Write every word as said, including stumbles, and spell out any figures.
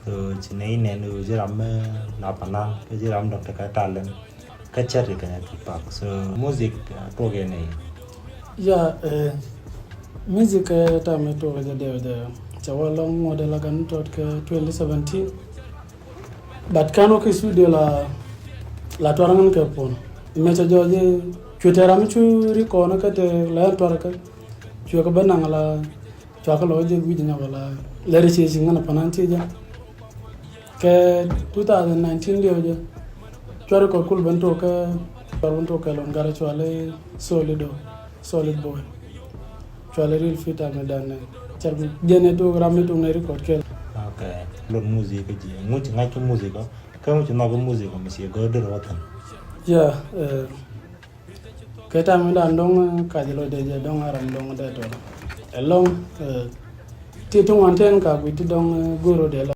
So ci nɛy nɛn ɣöö ji̱ ram mi la panan kä ji̱ ram dɔ̱ŋ tekɛ talent. Kä cɛr ti kɛn a Tupac. So music, uh, tuɔk yɛn nɛy. Ya, eh, music, eh, tam mi tuɔk jɛ diɛw jɛ. Cɛ wä lɔŋ ŋuɔdɛ la gan tɔt kɛ twenty seventeen. But kan wä kɛ studio la, la tuar ŋän kɛ pon. Mɛ cɛ jɔɔc cuɛ tɛ ram cu record kä tɛ la yɛn tuar kä. Cuɛ kɛ bä naŋ la, cua kɛ lɔ jɛ wi̱c nyɔk la. Lɛri ci ci ŋän a panan ci jɛ. Kɛ two thousand nineteen diɛw jɛ. Cuar record kul ben tok kɛ, cuar ben tok kɛ lon garɛ cuali Solid o, Solid Boy. Cuali Real Fit a mi dan nɛ. Cɛr bi jɛn ɛ tok ram mi tok nɛ record kɛl. Ok. Lot music jiɛ. Ŋuci ŋa̱c ki music ɔ. Kä ŋuci nhɔk ki music ɔ mi ci gör dir wä thin. Ya, eh, kɛ tam mi dan dɔŋ, eh, kac lɔ dee jɛ dɔŋ a ram dɔŋ dee tɔl. Ɛ lɔŋ, eh, ti ti ŋuan tɛn ka gui ti dɔŋ, eh, goro dee lɔ.